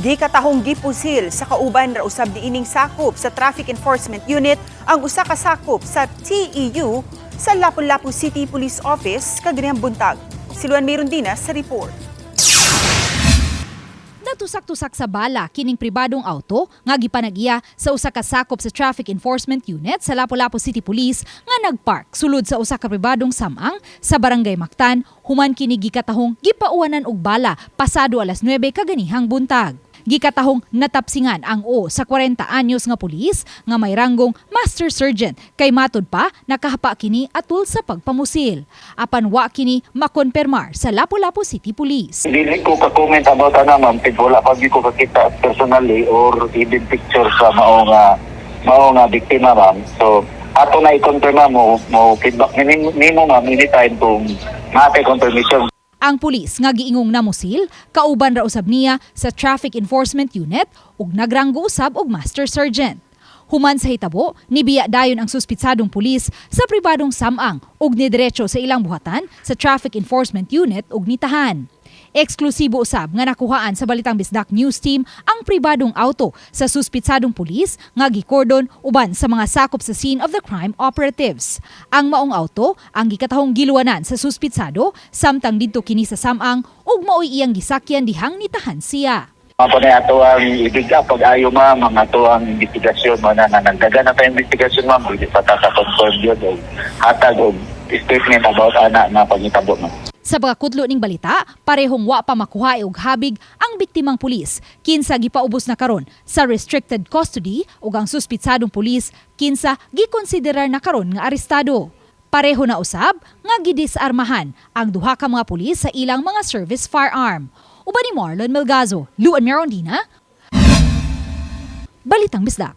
Gikatahong gipusil sa kauban ra usab niining sakop sa Traffic Enforcement Unit ang usa ka sakop sa TEU sa Lapu-Lapu City Police Office kaganihang buntag. Si Luan Mirondina sa report. Natusak-tusak sa bala kining pribadong auto nga gipanag-iya sa usa ka sakop sa Traffic Enforcement Unit sa Lapu-Lapu City Police nga nagpark sulod sa usa ka pribadong samang sa Barangay Mactan human kini gikatahong gipauwanan og bala pasado alas 9 kaganihang buntag. Gikatahong natapsingan ang O sa 40 anyos nga pulis nga may ranggong Master Sergeant kay matud pa nakahapa kini atul sa pagpamusil. Apan wa kini makonpermar sa Lapu-Lapu City Police. Dili ko ka-comment about ana, ma'am, kay wala pa gyud ko kakita personally or even picture sa mao nga biktima, ma'am. So ato na i-confirm, ma'am, mo feedback ni nimo, ma'am, anytime kung naa tay confirmation. Ang pulis nga giingong namusil, kauban ra usab niya sa Traffic Enforcement Unit ug nagranggo usab og Master Sergeant. Human sa hitabo, nibiya dayon ang suspitsadong pulis sa pribadong samang ug nidiretso sa ilang buhatan sa Traffic Enforcement Unit ug nitahan. Eksklusibo usab nga nakuhaan sa Balitang Bisdak News Team ang pribadong auto sa suspitsadong pulis nga gikordon uban sa mga sakop sa scene of the crime operatives. Ang maong auto ang gikatahong giluwanan sa suspitsado samtang didto kini sa samang ug maoy iyang gisakyan dihang nitahan siya. Mao po na ato ang ibig pag-ayo, ma'am, ang ato ang investigasyon mo na na nagdagan na tayo investigasyon, ma'am, dili pa ta ka-confirm yun o hatag og statement about ana nga pangitabo, ma'am. Sa pagkakutlo ning balita, parehong wa pa makuha og habig ang biktimang pulis kinsa gipaubos na karon sa restricted custody ug ang suspitsadong pulis kinsa gikonsiderar na karon nga arestado. Pareho na usab nga gidisarmahan ang duha ka mga pulis sa ilang mga service firearm. Uban ni Marlon Melgazo, Luan Merondina, Balitang Bisdak.